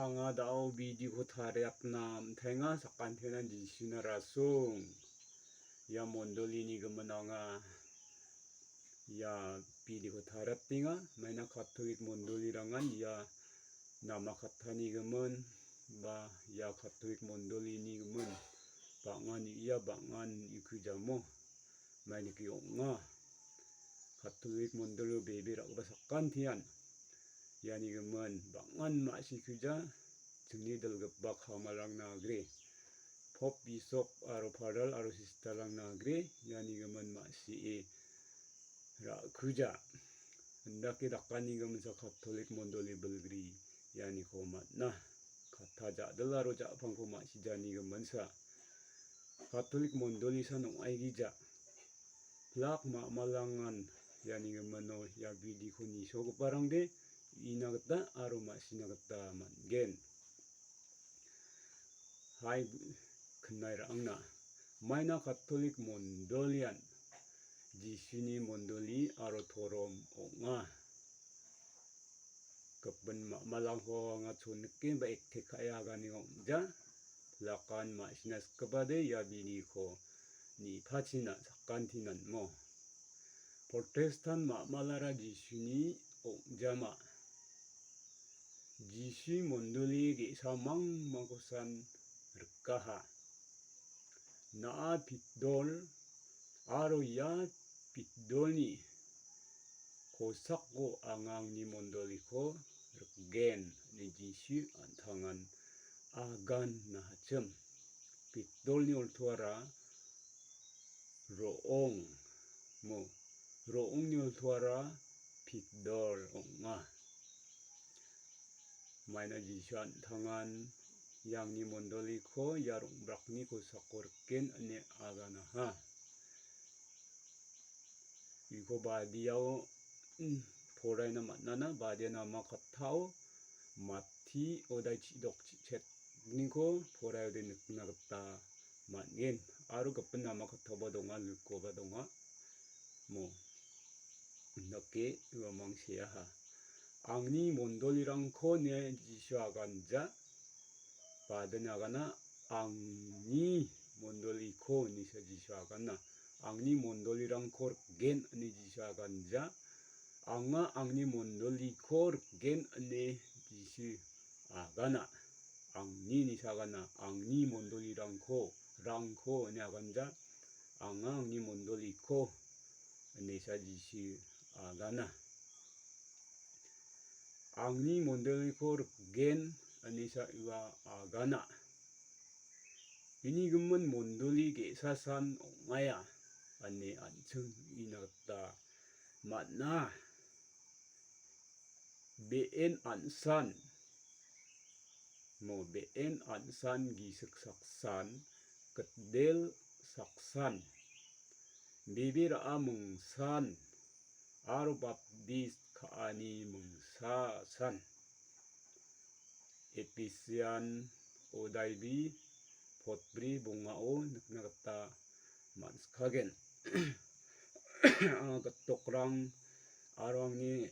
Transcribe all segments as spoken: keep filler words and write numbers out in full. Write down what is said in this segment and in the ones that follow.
Anga da·o bidiko tariatna am·taenga, sakantiana Jisuna rasong. Ia mondolini gimin anga ia bidiko tariatenga. Maina Katolik mondolirangan ia nama kattani gimin ba ia Katolik mondolini gimin bang·an ia bang·an ikujamo. Mainiki ong·a. Katolik mondolio bebe ra·gipa sakantian iani gimin bang·an ma·sikuja, chingni dilgipa kamalrangna agre, pop, bisop aro padal aro sisterrangna agre iani gimin ma·sie ra·kuja. Indake dakani giminsa Katolik mondoli bilgri ianiko man·a. Katta ja·dil aro ja·pangko ma·sijani giminsa Katolik mondolisan ong·aigija. Plak ma·malangan iani gimino ia bidiko nisogiparangde uina gita aro ma·sina gita man·gen. Hai, knairangna, maina Katolik mondolian Jisuni mondoli aro torom ong·a. Gipin ma·malangko anga chonike ba ekte ka·e agane ong·ja. Lakan ma·sina sikgipade ia biniko nipachina sakantinan mo. Protestan ma·malara Jisuni ong·jama. Jisu mondoli ge·sa mangmangkosan rikaha. Na·a pitdol aro ia pitdolni kosako anga angni mondoliko rikgen, ine Jisu an·tangan agan nahachim. Pitdolni oltoara ro·ong mo, ro·ongni oltoara pitdol ong·a. Maina Jisu an·tangan iangni mondoliko ia rong·brakni kosako rikgen ine aganaha. Uko badiao, mm, poraina man·ana, badia nama kattao Matti odai chi·dok chi·chetniko poraiode nikna gita man·gen. Aro gipin nama kattaoba donga, Lukoba donga. Mo. Indake uamang seaha. Angni mondolirangko ine Jisu aganja. Baden agana, angni mondoliko inesa Jisu agana. Angni mondolirangko rikgen ine Jisu aganja. Anga angni mondoliko rikgen ine Jisu agana. Angni inesa agana. Angni mondolirangko, rangko ine aganja. Anga angni mondoliko inesa Jisu agana. Angni mondoliko rikgen inesa ua agana. Uni gimin mondoli ge·sasan ong·aia ine an·ching uina gita man·a. Be·en an·san, mo be·en an·san gisik saksan, gitdel saksan, bebe ra·a mingsan, aro baptis ka·ani mingsasan. Episian odaibi potbri bongao nikna gita man·sikagen. Anga gitokrang aro angni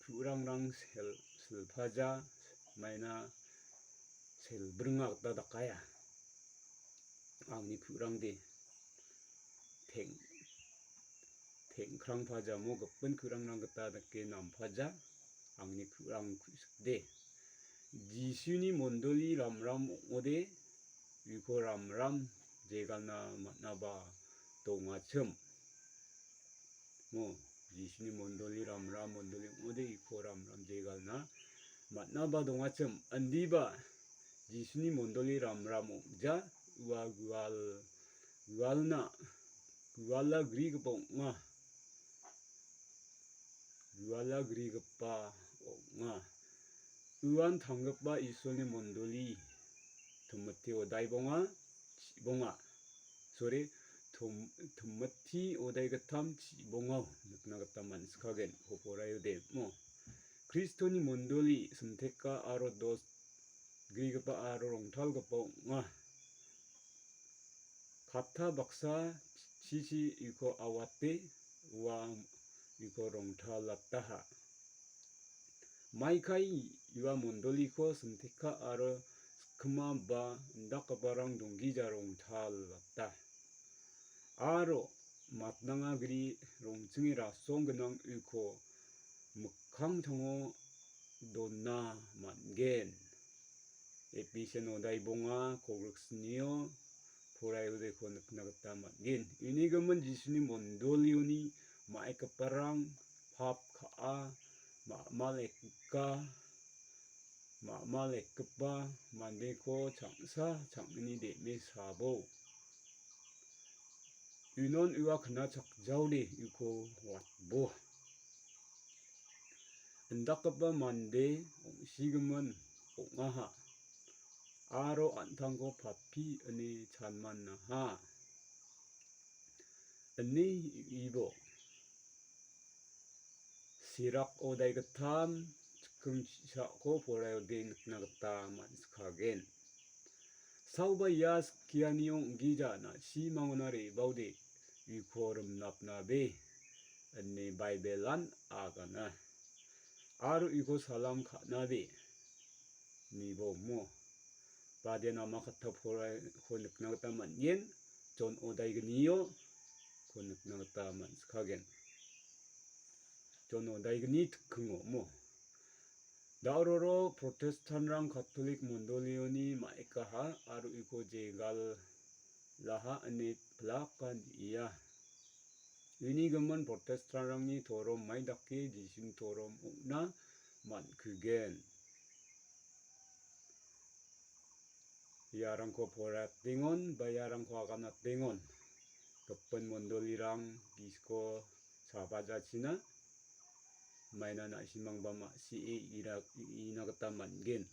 ku·rangrang sel-, silpaja maina selbringa gita dakaia. Angni ku·rangde teng-, teng·krangpajamo gipin ku·rangrang gita dake nampaja, angni ku·rang ku·sikde. Jisuni mondoli ramram ong·ode, uko ramram jegalna man·aba dongachim. Mo, Jisuni mondoli ramram mondoli ong·ode uko ramram jegalna man·aba dongachim. Indiba Jisuni mondoli ramram ong·ja, ua gual, gualna, guala grigipa ong·a. Guala grigipa ong·a. Uan tanggipa Isolni mondoli, Timoteo daibonga, chibonga. Sorry, Tom-, Timoti odaigittam chibongao nikna gita man·sikagen, ko poraiode mo. Kristoni mondoli simteka aro dos grigipa aro rongtalgipa ong·a. Katta baksa chichi uko awate ua uko rongtalataha. Maikai ua mondoliko simteka aro skima ba indakgiparang donggija rongtalata. Aro matnangagri rongchingni rasong gnang uko mikkangtango dona man·gen. Epesen odai bonga kolgrik snio poraiodeko nikna gita man·gen. Uni gimin Jisuni mondolioni ma·aikaparang pap ka·a, ma·mal ekka, ma·mal ekgipa mandeko chang·sa chang·ani de·mesabo. Unon ua knachakjaode uko watbo. Indakgipa mande ong·sigimin ong·aha, aro an·tangko papi ine chanmanaha, ine uibo. Sirak odai gittam chikking chisako poraiode nikna gita man·sikagen. Saoba ia skianio ong·gija na·simangona re·baode uko rimnapnabe ine Baibelan agana. Aro uko salam ka·nabe nibo mo. Badia nama katta poraiko nikna gita man·gen. Jon odaignio ko nikna gita man·sikagen. Jon odaigni tikingo mo. Da·ororo Protestanrang Katolik mondolioni ma·ikaha aro uko jegalaha ine pilaka ni·a. Uni gimin Protestanrangni torom mai dake Jisuni torom ong·na man·kugen. Iarangko poratengon ba iarangko aganatengon. Gipin mondolirang gisko sabajachina maina na·simangba ma·sie ira-, ina gita man·gen.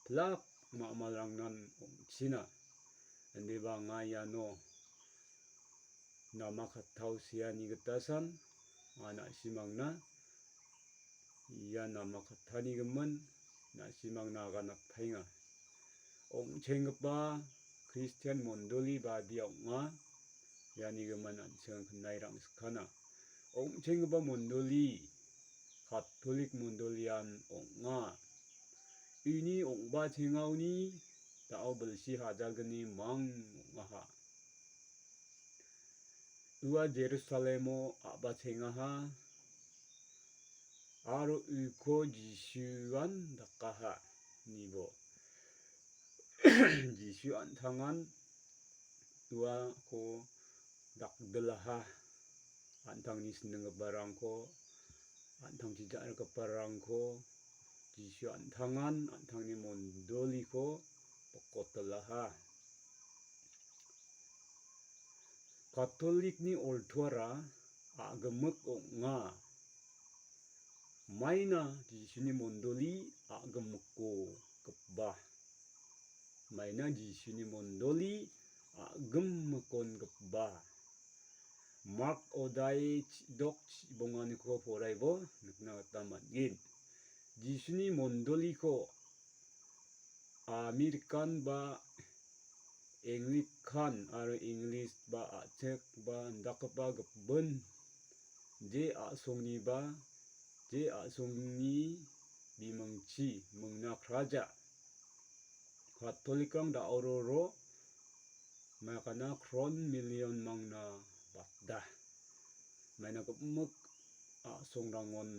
Pilak ma·malrangnan ong·china. Indiba anga iano nama kattao seani gitasan, anga na·simangna ia nama kattani gimin na·simangna aganakpaenga. Ong·chenggipa Kristian mondoli badia ong·a, iani gimin an·ching kinairang sikana. Ong·chenggipa mondoli, Katolik mondolian ong·a. Uni ong·bachengaoni da·o bilsi hajalgni mang ong·aha. Ua Jerusalemo a·bachengaha aro uko Jisuan dakaha, nibo. Jisu an·tangan uako dakdilaha, an·tangni sindinggiparangko, an·tangchi ja·rikgiparangko Jisu an·tangan an·tangni mondoliko bokotilaha. Katolikni oltuara a·gimik ong·a. Maina Jisuni mondoli a·gimiko gipa. Maina Jisuni mondoli a·gimikon gipa. Mark odai chidok chibonganiko poraibo nikna gita man·gen. Jisuni mondoliko American ba Anglican aro English ba a·chik ba indakgipa gipin je a·songniba je a·songni bimingchi mingna kraja. Katolikrang da·ororo magana kron million mangna batda. Maina gimik a·songrangon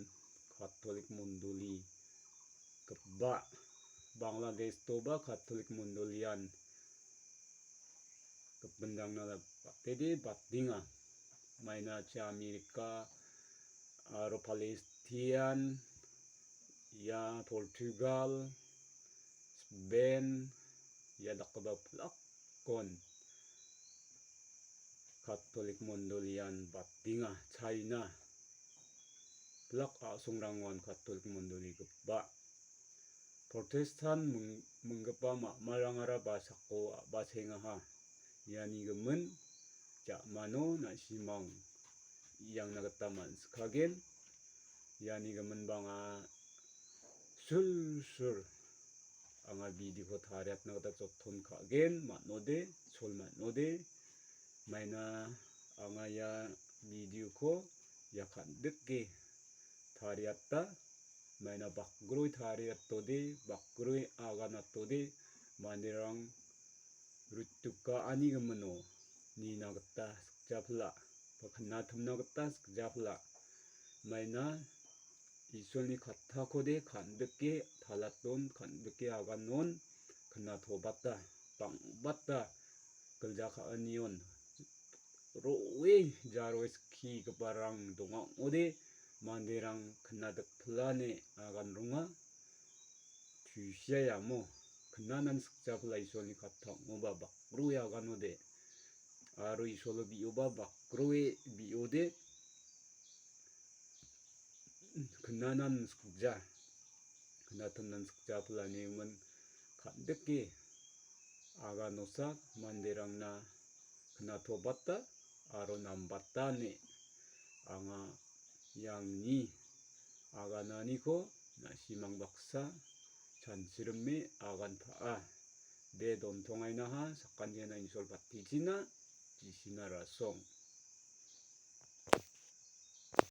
Katolik mondoli gipa, Bangladesh-toba Katolik mondolian gipinrangna batede batenga. Maina che Amerika aro Palestine, ia Portugal, Spain, ia dakgipa pilakon Katolik mondolian batenga. China pilak a·songrangon Katolik mondoli gipa. Protestan ming-, minggipa ma-, ma·malrangara basako a-, basengaha. Iani gimin ja·mano na·simang iangna gita man·sikagen. Iani gimin bang·a sulsul anga video-ko tariatna gita joton ka·gen, man·ode, sol man·ode. Maina anga ia video-ko ia kan·dike tariata. maina bakgroi tariatode, bakgroi aganatode, manderang ruttuka anigimino nina gita sikjapila, ba kinatimna gita sikjapila. Maina Isolni kattakode kan·bike talaton, kan·bike aganon, kinatobata, bang·bata gilja ka·anion ro·e jaroe skigiparang donga ong·ode, manderang kinadikpilane agan ronga. Tusia iamo kinanan sikjapila Isolni katta ong·oba bakroe aganode, aro Isolo bi·oba bakroe bi·ode, kinanan sikja, kinatimnan sikjapilani uman kan·dike aganosa manderangna kinatobata aro nambatane anga iangni agananiko na·simang baksa chanchirime agantaa. De dontongainaha, sakantiana Isol patichina, Jisina rasong.